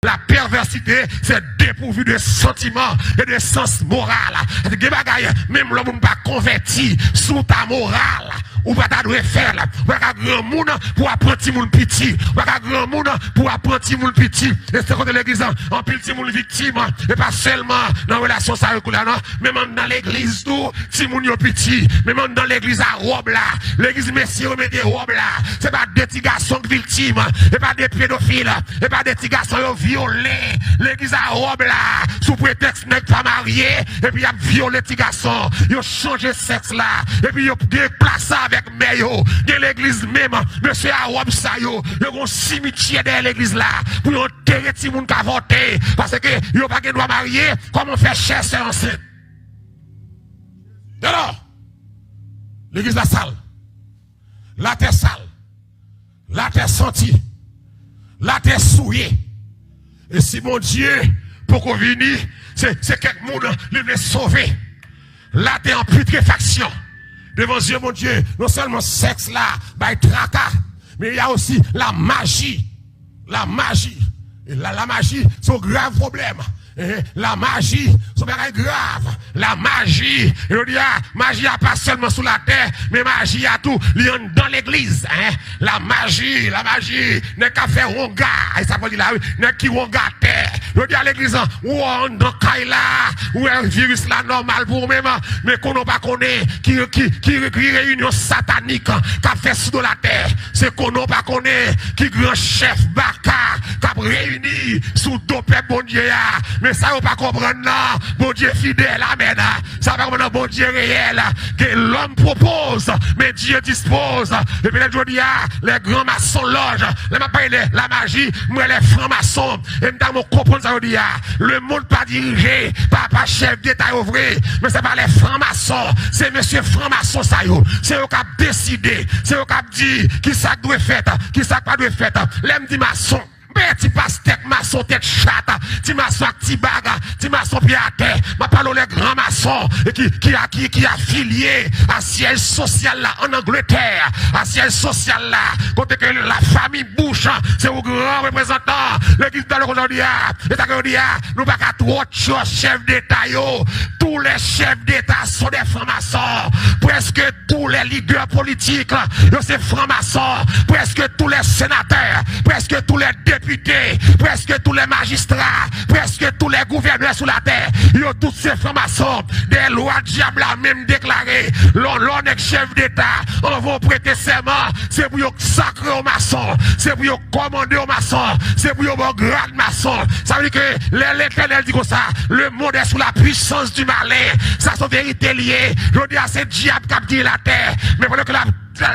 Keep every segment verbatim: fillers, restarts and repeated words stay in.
La perversité, c'est dépourvu de sentiments et de sens moral. Gen bagay, menm lè moun pa konvèti, si w ta moral, ou pa ta dwe fè l. Ou pa ka granmoun pou w ap pran timoun piti. Ou pa ka granmoun pou w ap pran timoun piti. E se kote legliz la, anpil timoun viktim. E pa sèlman nan relasyon sa yo kou la, non. Menm anndan legliz tou, timoun yo piti. Menm anndan legliz a wòb la. Legliz mesye yo mete wòb la. Se pa de ti gason k viktim. Se pa de pedofil. E pa de ti gason yo vyole legliz a wòb la sou pretèks nèg pa marye, epi y ap vyole ti gason. Yo chanje sèks la, epi yo deplase avèk mè yo. Gen legliz menm, mesye a wòb sa yo, yo gon simityè dèyè legliz la pou yo antere timoun k avòte, paske yo pa gen dwa marye. Kòman fè chè sè ansent? Alò, legliz la sal. Latè sal. Latè santi. Latè souye. E si Bondye poko vini, se, se kèk moun li vle sove. Latè an putréfaction. Devan zye Bondye, non sèlman sèks la bay traka, men y a aussi la magie. La magie. E la, la maji, se yon grav pwoblèm. Eh, la maji, se yon bagay grav. La maji. Jodi a, maji a pa sèlman sou latè, men maji a tou, li anndan legliz. Eh, la maji, la maji. Nèg k ap fè wonga, e sa pral di la, wi. Nèg ki wonga tè. Jodi a, legliz, ou anndan kay la, ou wè viris la nòmal pou ou menm, men konnen w pa konnen ki, ki, ki, ki reyinyon satanik k ap fè sou do latè. Se konnen w pa konnen ki gran chèf baka k ap reyini sou do pèp Bondye a. Men sa yo pa konprann nan, Bondye fidèl, amèn. Sa yo pa konprann nan, Bondye reyèl. Que l'homme propose, mais Dieu dispose. E petèt jodi a, les grands maçons loges, lè m ap pale de la maji, m wè les francs maçons. E m ta renmen w konprann sa yo di a. Lemonn pa dirije pa, pa chèf deta yo vre, men se pa les francs maçons. Se mesye franmason sa yo. Se yo k ap deside. Se yo k ap di ki sa k dwe fèt, ki sa k pa dwe fèt. Lè m di mason, m pa ti pastè k mason tèt chat, ti mason ak ti bag, ti mason pye atè. M ap pale w les grands maçons e ki, ki, a- ki, ki afilye a syèj sosyal la ann Angletè, a syèj sosyal la, kote ke la famille Bush, se ou gran reprezantan legliz dan le jodi a. E sa ke yo di a, nou pa ka twò tchò chèf deta yo. Tous les chefs d'État sont des francs-maçons. Prèske tous les leaders politiques, yo se franmason. Prèske tous les sénateurs, prèske tous les députés, prèske tous les magistrats, prèske tous les gouverneurs sou latè, yo tout se franmason. Dèyè lwa dyab la menm deklare, lè w, lè w nèg chèf deta, anvan w prete sèman, se pou yo sakre w mason, se pou yo kòmande w mason, se pou yo ba w grad mason. Sa vle di ke lè Letènèl di konsa, le monde est sous la puissance du malin. Sa se yon verite li ye. Jodi a, se dyab k ap dirije latè. Men pandan ke la,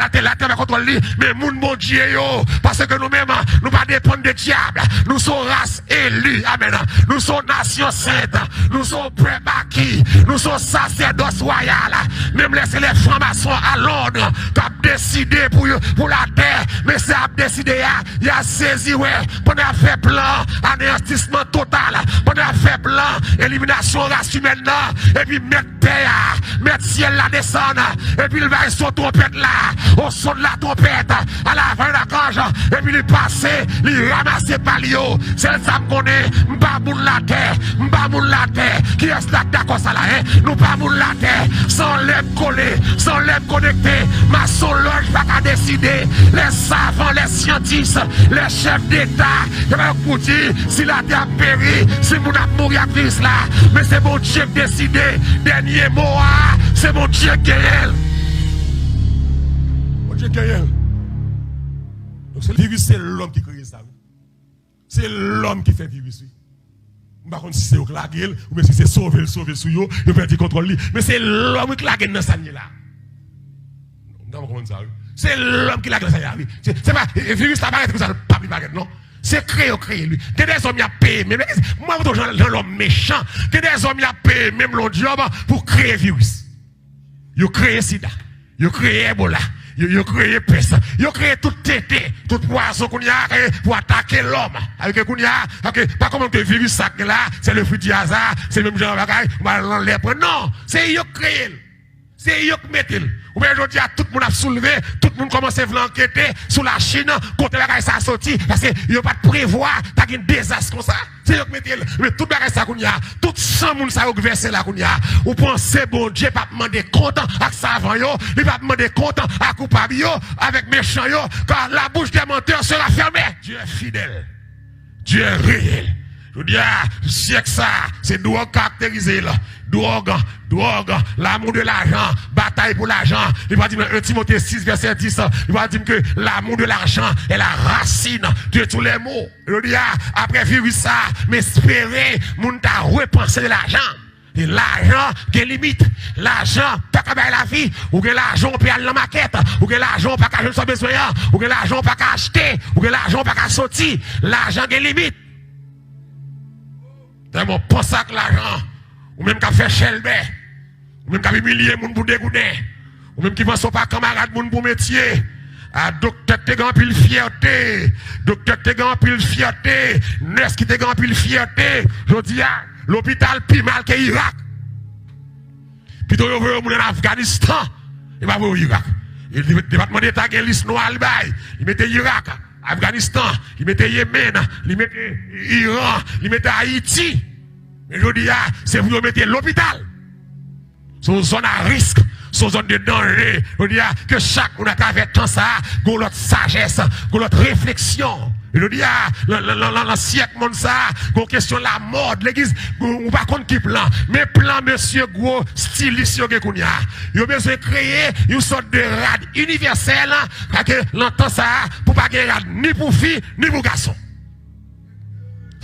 latè, latè pa kontwòl li, men moun Bondye yo. Paske nou menm, nou pa depann de dyab. Nou se yon ras eli. Amèn. Nou se yon nasyon sent. Nou se yon pèp aki. Nou se yon sasèdòs wayal. Menm lè se lè franmason a Lond k ap deside pou yo, pou latè, mesye ap deside a, y a sezi wè, pandan y ap fè plan aneyantisman total, pandan y ap fè plan eliminasyon ras imèn nan, epi mèt tè a, mèt syèl la desann, epi l bay son twonpèt la, au son de la trompette, à la voix de l'archange, epi li pase, li ranmase pa l yo. Sèl sa m konnen, m pa moun latè, m pa moun latè. Kiyès la k dakò sa la, en? Nou pa moun latè. Se yon lè m kole, se yon lè m konekte. Masonlòj pa ka deside. Les savants, les scientifiques, les chefs d'État, se pa yo k pou di si latè ap peri, si moun ap mouri ak viris la. Men se Bondye k deside. Dènye mo a, se Bondye k genyen l. Bondye k genyen l. Donk, se viris, se lòm ki kreye sa, wi. Se lòm ki fè viris, wi. M pa konn si se yo k lage l, oubyen si se sove l sove sou yo, yo pèdi kontwòl li. Men se lòm, wi, k lage n nan sa n ye la. M ta konprann sa, wi. Se lòm ki lage l nan sa n ye la, wi. Se, se pa, e, e, viris la parèt konsa, l p ap vin parèt, non. Se kreye yo kreye l, wi. Gen dèzòm y ap peye menm, mwen montre w jan, jan lòm mechan. Gen dèzòm y ap peye menm lè yon djòb pou kreye viris. Yo kreye sida. Yo kreye Ebola. Yo, yo kreye pès. Yo kreye tout tenten, tout pwazon kounye a, eh, pou atake lòm. Avèk kounye a, ok, pa konprann ke viris sa k gen la, c'est le fruit du hasard, se menm jan bagay, ou al nan lè pran. Non, se yo k kreye l. Se yo k mete l. Ou wè jodi a, tout moun ap soulve, tout moun kòmanse vle ankete sou Lachin, kote bagay sa a soti, paske yo pa t prevwa ta gen dezas konsa. Se yo k mete l. Men tout bagay sa kounye a, tout san moun sa yo k vèse la kounye a, ou panse Bondye p ap mande kont ak savan yo, li p ap mande kont ak koupab yo, avèk mechan yo, car la bouche des menteurs sera fermée. Dieu est fidèle. Dieu est réel. Jodi a, syèk sa, se dwòg karakterize l. Dwòg, dwòg, l'amour de l'argent, batay pou lajan. Li pa di m nan un Timote sis vèsè dis, li pa di m ke l'amour de l'argent est la racine de tous les maux. Jodi a, apre viris sa, m espere moun ta repanse de lajan. E lajan gen limit. Lajan pa ka bay lavi. Ou gen lajan, ou pe al nan makèt. Ou gen lajan, ou pa ka jwenn sa w bezwen an. Ou gen lajan, ou pa ka achte. Ou gen lajan, ou pa ka soti. Lajan gen limit. Tèlman w panse ak lajan, ou menm k ap fè chèlbè, ou menm k ap imilye moun pou de gouden, ou menm ki panse w pa kanmarad moun pou metye. A, doktè k te gen anpil fyète, doktè k te gen anpil fyète, nès ki te gen anpil fyète, jodi a, lopital pi mal ke Irak. Pito yo voye moun ann Afganistan, yo pa voye yo Irak. E depatman deta gen lis nwa li bay, li mete Irak, Afganistan, li mete Yemen, li mete Iran, li mete Ayiti. Men jodi a, se pou yo mete lopital. Se yon zòn a risk, se yon zòn de danje. Jodi a, ke chak moun atravè tan sa a, gen yon lòt sajès, gen yon lòt refleksyon. Jodi a, nan, nan, nan, nan, nan syèk monn sa a, gen yon kesyon lamòd. Legliz, ou, ou pa konn ki plan. Men plan mesye gwo stilis yo gen kounye a. Yo bezwen kreye yon sòt de rad inivèsèl, paske nan tan sa a, pou pa gen rad ni pou fi, ni pou gason.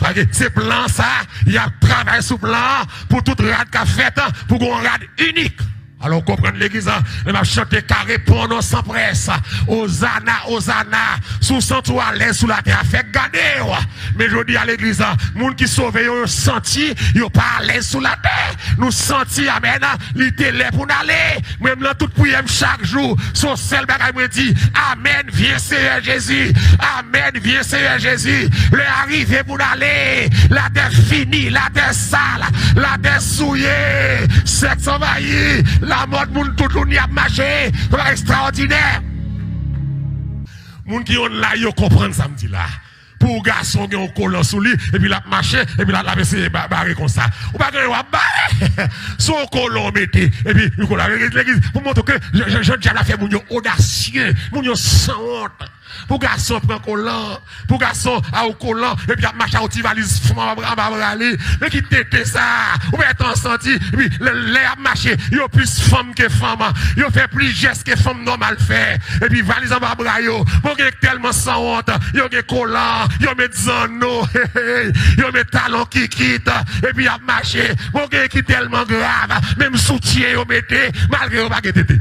Sa vle di, se plan sa, y ap travay sou plan an pou tout rad k ap fèt, pou gon rad inik. Alò, w konprann legliz la, lè m ap chante kare pon non san près, Ozana, Ozana, si w santi w alèz sou latè a, fèk gade w. Men jodi a, legliz la, moun ki sove yo, yo santi yo pa alèz sou latè. Nou santi, amèn, li te lè pou n ale. Mwen menm nan tout priyè m chak jou, se yon sèl bagay mwen di, amèn, vyen Seyè Jezi, amèn, vyen Seyè Jezi. Lè a rive pou n ale, latè fini, latè sal, latè souye, sèks anvayi, lamòd moun toutouni ap mache, se yon bagay ekstraòdinè. Moun ki online yo konprann sa m di la. Pou yon gason gen yon kolan sou li, epi l ap mache, epi l ap, l ap eseye ba-, bare konsa. Ou pa gen w ap bare. Se yon kolan w mete, epi yon kolan. Legliz, legliz, pou montre ke jan, jan, jan dyab la fè moun yo odasye, moun yo sanwont. Pou gason pran kolan, pou gason a yon kolan, epi ap mache a yon ti valiz fanm anba, anba bra li. Men ki tenten sa, ou pa gentan santi, epi lè, lè y ap mache, yo plis fanm ke fanm, yo fè plis jès ke fanm nòmal fè. Epi valiz anba bra yo. Bon, gen tèlman sanwont, yo gen kolan, yo met zanno, yo met talon kikit, epi y ap mache. Bon, gen ki tèlman grav, menm soutyen yo mete, malgre yo pa gen tete.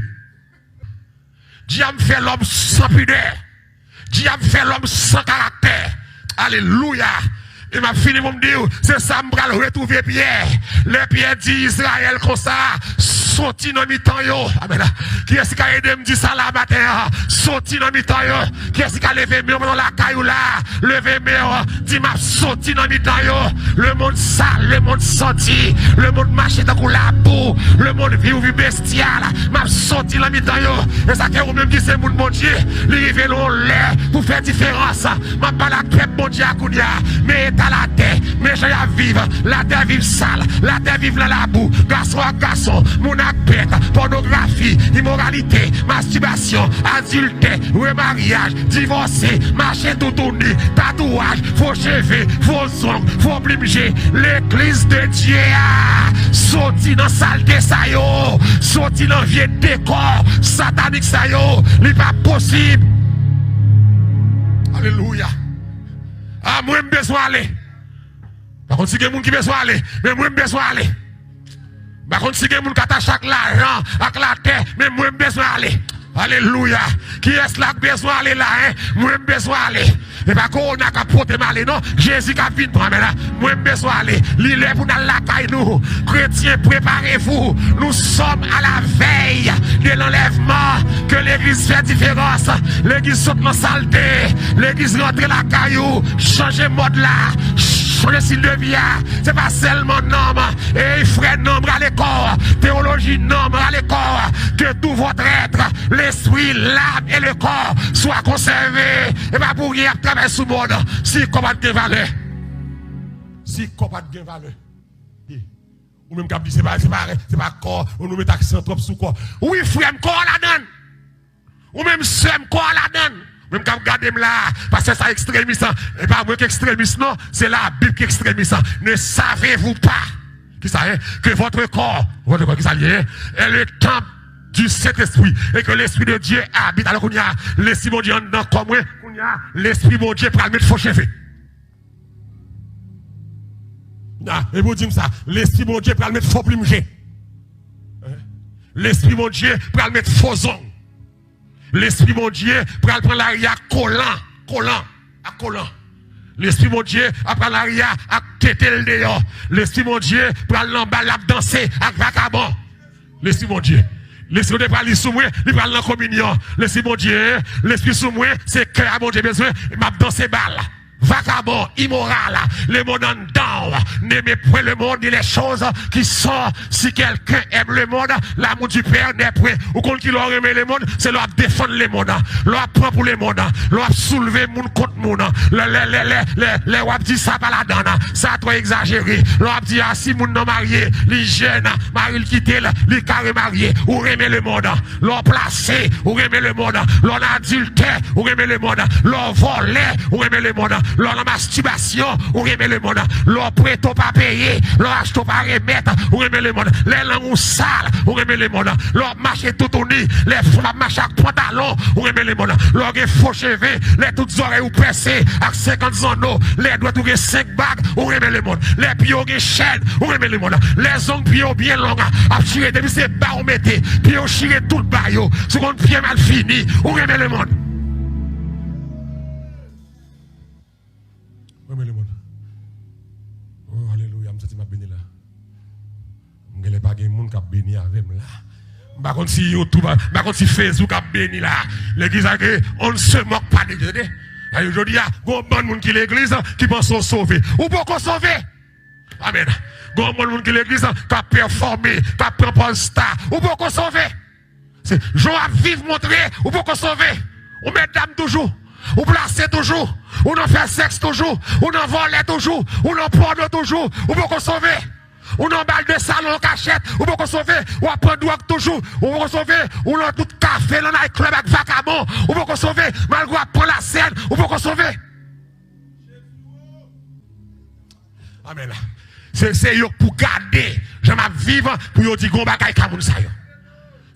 Dyab fè lòm san pidè. Dyab fè lòm san karaktè. Alelouya. E m ap fini pou m di w, se sa m pral retwouve Pyè. Lè Pyè di Izrayèl konsa, soti nan mitan yo. Amèn. Kiyès ki ka ede m di sa la maten an? Soti nan mitan yo. Kiyès ki ka leve men w nan lakay ou la? Leve men w. Di, m ap soti nan mitan yo. Lemonn sal, lemonn santi, lemonn mache tankou labou, lemonn viv vi bestial. M ap soti nan mitan yo. E sa ke ou menm ki se moun Bondye, li rive l yon lè pou fè diferans. M ap pale ak pèp Bondye a kounye a. Men eta latè, men jan y ap viv. Latè viv sal, latè viv nan labou. Gason ak gason, moun ak bèt, pònografi, imoralite, mastibasyon, adiltè, remaryaj, divòse, mache toutouni, tatouaj, fo cheve, fo zong, fo plim je. Legliz de Dye a, soti nan salte sa yo, soti nan vye dekò satanik sa yo, li pa posib. Alelouya. A, mwen m bezwen ale. Pa konn si gen moun ki bezwen ale, men mwen m bezwen ale. M pa konn si gen moun k atache ak lajan, ak latè, men mwen m bezwen ale. Alelouya. Kiyès la k bezwen ale la, en? Mwen m bezwen ale. E pa kowona k ap pote m ale, non. Jezi k ap vin pran m la. Mwen m bezwen ale. Li lè pou n al lakay nou. Kretyen, preparez-vous. Nous sommes à la veille de l'enlèvement. Ke legliz fè diferans. Legliz sot nan salte. Legliz rantre lakay ou. Chanje mòd la. Chanje stil de vi a, se pa sèlman nanm. Ey, frè, nanm rale kò. Théologie nanm rale kò. Que tout votre être, l'esprit, l'âme et le corps soit conservé. E pa pou ryen y ap travay sou mòn. Si kò pa t gen valè. Si kò pa t gen valè. Ou menm k ap di se pa, se pa, se pa kò, nou met aksan twòp sou kò. Wi, frè m, kò a ladann. Ou menm sè m, kò a ladann. Ou menm k ap gade m la, pastè sa ekstremis, e pa mwen ki ekstremis non, se Labib ki ekstremis. Ne savez-vous pas, ki sa ye, que votre corps, votre corps, ki sa l ye, est le temple du Saint-Esprit, et que l'Esprit de Dieu habite. Alò kounye a, Lespri Bondye anndan kò mwen, kounye a, Lespri Bondye pral met fo cheve. Ah, e pou di m sa, Lespri Bondye pral met fo plim je. Lespri Bondye pral met fo zong. Lespri Bondye pral pran lari a kolan, kolan, ak kolan. Lespri Bondye ap pran lari a ak tete l deyò. Lespri Bondye pral nan bal, l ap danse ak vakabon. Lespri Bondye. Lespri Bondye pral li sou mwen, li pral nan kominyon. Lespri Bondye, Lespri sou mwen, se kè a Bondye bezwen, m ap danse bal. Vakabon, imoral, lemonn anndan w. N'aimez point le monde ni les choses qui sont. Si quelqu'un aime le monde, l'amour du Père n'est point. Ou konn ki lè w renmen lemonn? Se lè w ap defann lemonn. Lè w ap pran pou lemonn. Lè w ap soulve moun kont moun. Lè, lè, lè, lè, lè, lè w ap di sa pa ladann. Sa twò egzajere. Lè w ap di, a, si moun nan marye, li jèn, mari l kite l, li ka remarye. Ou renmen lemonn. Lè w plase, ou renmen lemonn. Lè w nan adiltè, ou renmen lemonn. Lè w vòlè, ou renmen lemonn. Lè w nan mastibasyon, ou renmen lemonn. Lè w prete, w pa peye. Lè w achte, w pa remèt, ou renmen lemonn. Lè lang ou sal, ou renmen lemonn. Lè w ap mache toutouni, lè fanm ap mache ak pantalon, ou renmen lemonn. Lè w gen fo cheve, lè tout zòrèy ou pèse ak senkant zanno, lè dwèt ou gen senk bag, ou renmen lemonn. Lè pye w gen chèn, ou renmen lemonn. Lè zong pye w byen long, ap chire, depi se ba ou mete, pye w chire tout ba yo. Si w konn pye malfini, ou renmen lemonn. Renmen lemonn. Oh, alelouya, m santi m ap beni la. M genlè pa gen moun k ap beni avè m la. M pa konn si YouTube, m pa konn si Facebook ap beni la. Legliz la ke on ne se moque pas de Dieu, tande. Jodi a, gon bann moun ki legliz ki panse w sove. Ou poko sove. Amèn. Gon bann moun ki legliz k ap pèfòme, k ap pran pòz sta. Ou poko sove. Se jan w ap viv montre ou poko sove. Ou mètdam toujou. Ou plase toujou. Ou nan fè sèks toujou. Ou nan vòlè toujou. Ou nan pòno toujou. Ou poko sove. Ou nan bal de salon an kachèt. Ou poko sove. W ap pran dwòg toujou. Ou poko sove. Ou nan tout kafe, nan night club ak vakabon. Ou poko sove. Malgre w ap pran lasèn, ou poko sove. Amèn. Se, se yo k pou gade jan m ap viv pou yo di gon bagay ka moun sa yo.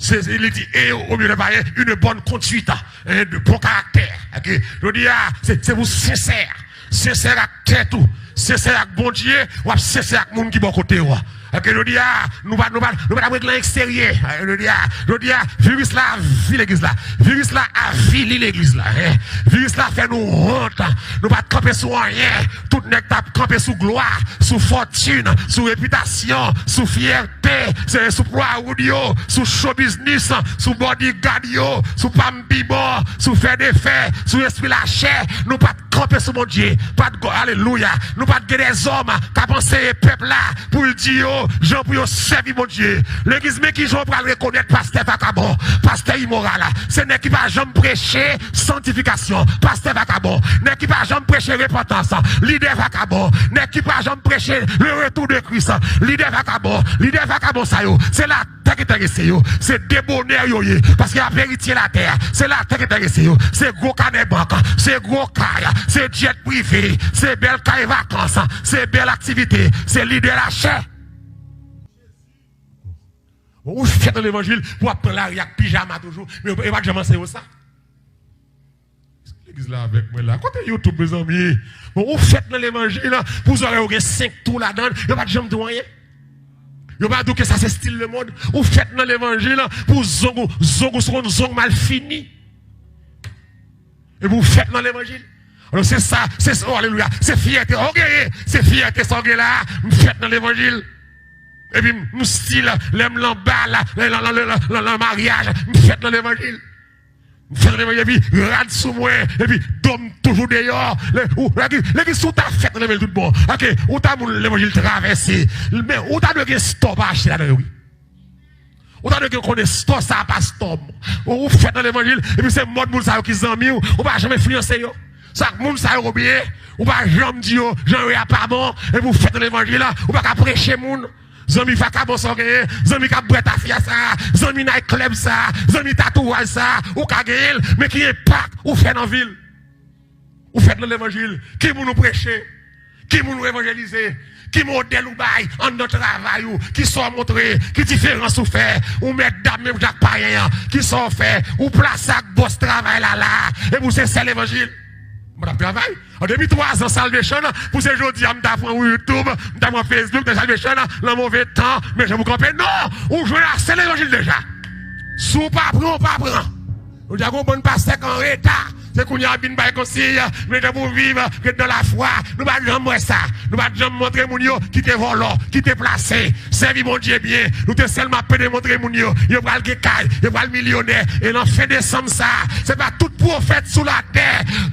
Se, se, li di, e au mieux de parler, une bonne conduite, hein, de bon caractère. Ok? Jodi a, se, se pou sensè. Sensè ak tèt ou. Sensè ak Bondye, w ap sensè ak moun ki bò kote w. Ok, jodi a, nou pa, nou pa, nou pa t ap regle nan eksteryè. Jodi a, jodi a, viris la avili legliz la. Viris la avili legliz la. Hein? Viris la fè nou wont. Nou pa t kanpe sou anyen. Tout nèg t ap kanpe sou glwa, sou fòtin, sou repitasyon, sou fyète, se sou pwawoud yo, sou cho biznis, sou bodyguard yo, sou pam bibò, sou fè defè, sou espri lachè. Nou pa t kanpe sou Bondye. Pa t, alelouya. Nou pa t gen dèzòm k ap anseye pèp la pou l di yo jan pou yo sèvi Bondye. Legliz, men kijan w pral rekonèt pastè vakabon, pastè imoral. Se nèg ki pa janm preche santifikasyon, pastè vakabon. Nèg ki pa janm preche repantans, lidè vakabon. Nèg ki pa janm preche le retour de Christ, lidè vakabon. Lidè vakabon sa yo, se la tè k enterese yo. Se debonè yo ye. Paske y ap eritye latè a. Se latè k enterese yo. Se gwo kanè bank. Se gwo kay. Se djèt prive. Se bèl kay vakans. Se bèl aktivite. Se lidè lachè. Bon, ou fèt nan levanjil pou w ap pran lari ak pijama toujou. Men yo, yo pa t janm anseye w sa. Legliz la avèk mwen la. Kote YouTube, mezanmi? Bon, ou fèt nan levanjil pou zòrèy ou gen senk twou ladan l, yo pa t janm di w anyen. Yo pa di w ke sa se stil lemonn. Ou fèt nan levanjil pou zong ou, zong ou se yon zong malfini. Epi ou fèt nan levanjil. Alò se sa, se sa, oh, alelouya. Se fyète, oh, genyen. Se fyète sa w gen la. M fèt nan levanjil. Epi m, m stil, lè m nan bal, lè, lè, lè, lè, lè, lè maryaj, m fèt nan levanjil. M fèt nan levanjil, epi rad sou mwen, epi do m toujou deyò. Legliz, legliz, si w ta fèt nan levanjil tout bon, ok, ou ta moun levanjil travèse. Men ou ta dwe gen stò pa achte ladan yo, wi. Ou ta dwe gen konnen stò sa a pa stò m. Ou, ou fèt nan levanjil, epi se mòd moun sa yo ki zanmi w, ou pa janm enfliyanse yo. Sa k moun sa yo oubyen, ou pa janm di yo, jan yo ye a pa bon, epi ou fèt nan levanjil la, ou pa ka preche moun. Zanmi vakabon sa w genyen, zanmi k ap bwè tafya sa, zanmi night club sa, zanmi tatouaj sa, ou ka genyen l, men ki enpak ou fè nan vi l? Ou fèt nan levanjil, ki moun ou preche? Ki moun ou evanjelize? Ki modèl ou bay anndan travay ou? Kisa w montre? Ki diferans ou fè? Ou mèt dam menm jan ak payen an. Kisa w fè? Ou plase ak bòs travay la la. Epi w se sè levanjil. Mwen t ap travay. An depi twa zan Salvation, pou se jodi a m ta pran YouTube, m ta pran Facebook, nan Salvation, nan move tan, men jan pou kanpe. Non! Ou jwenn ase levanjil deja. Si w pa pran, ou pa pran. Nou deja gon bann pastè k an reta. Se kounye a ap vin bay konsiy, men jan pou viv, ret nan lafwa. Nou pa t janm wè sa. Nou pa t janm montre moun yo, kite vòlò, kite plase, sèvi Bondye byen. Nou te sèlman ap pede montre moun yo, yo pral gen kay, yo pral milyonè. E nan fen desanm sa, se pa tout pwofèt sou latè,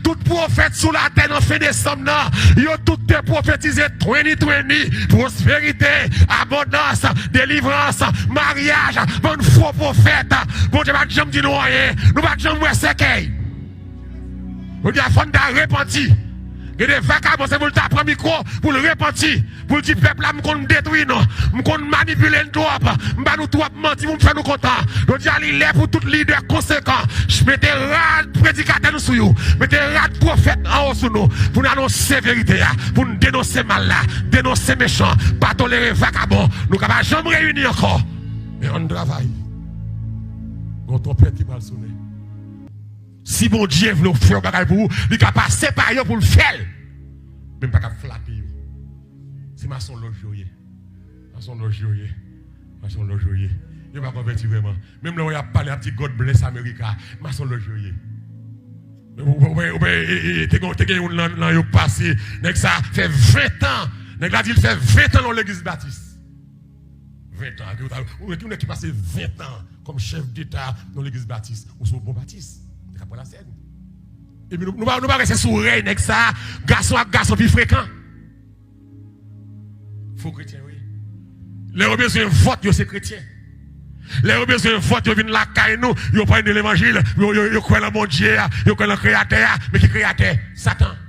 tout pwofèt sou latè nan fen desanm nan, yo tout te pwofetize twenty twenty, pwosperite, abondans, delivrans, maryaj, bann fo pwofèt. Bondye pa t janm di nou anyen. Nou pa t janm wè sèkèy. Jodi a, fò n ta repanti. Gen de vakabon, se pou l ta pran mikwo, pou l repanti, pou l di, pèp la, m konn detwi nou, m konn manipile n twòp, m ba nou twòp manti pou m fè nou kontan. Jodi a, li lè pou tout lidè konsekan mete rad predikatè nou sou yo, mete rad pwofèt anwo sou nou, pou n anonse verite a, pou n denonse mal la, denonse mechan, pa tolere vakabon. Nou ka pa janm reyini ankò, men ann travay. Gon twonpèt ki pral sonnen. Si Bondye vle fè yon bagay pou ou, li ka pase pa yo pou l fè l. Men m pa ka flate yo. Se masonlòj yo ye. Masonlòj yo ye. Masonlòj yo ye. Yo pa konvèti vrèman. Menm lè w y ap pale, ap di God bless America. Masonlòj yo ye. Ou, ou, ou, ou, e, e, te gen, te gen youn nan, nan yo pase. Nèg sa fè ven tan. Nèg la di l fè ven tan nan legliz batis. Ven tan. Ou, ou, ou nèg ki pase ven tan kòm chèf deta nan legliz batis. Ou se yon bon batis. Nèg ap pran lasèn. Epi nou, nou pa, nou pa wè se sou rèy nèg sa, gason ak gason pi frekan. Fo kretyen, wi. Lè yo bezwen vòt, yo se kretyen. Lè yo bezwen vòt, yo vin lakay nou, yo pale de levanjil, yo, yo, yo kwè nan Bondye a, yo kwè nan Kreyatè a. Men ki Kreyatè? Satan.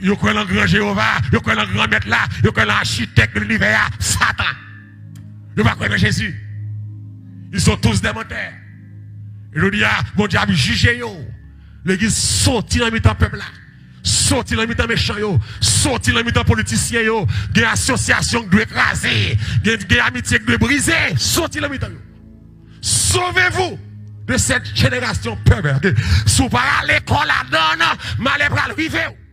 Yo kwè nan gran Jewova, yo kwè nan gran mèt la, yo kwè nan achitèk de linivè a, Satan. Yo pa kwè nan Jezi. Ils sont tous des menteurs. E jodi a, Bondye ap jije yo. Legliz soti nan mitan pèp la. Soti nan mitan mechan yo. Soti nan mitan politisyen yo. Gen asosyasyon k dwe kraze. Gen, gen amitye k dwe brize. Soti nan mitan yo. Sauvez-vous de cette génération perverse. Si w pa rale kò ladan, malè pral rive w.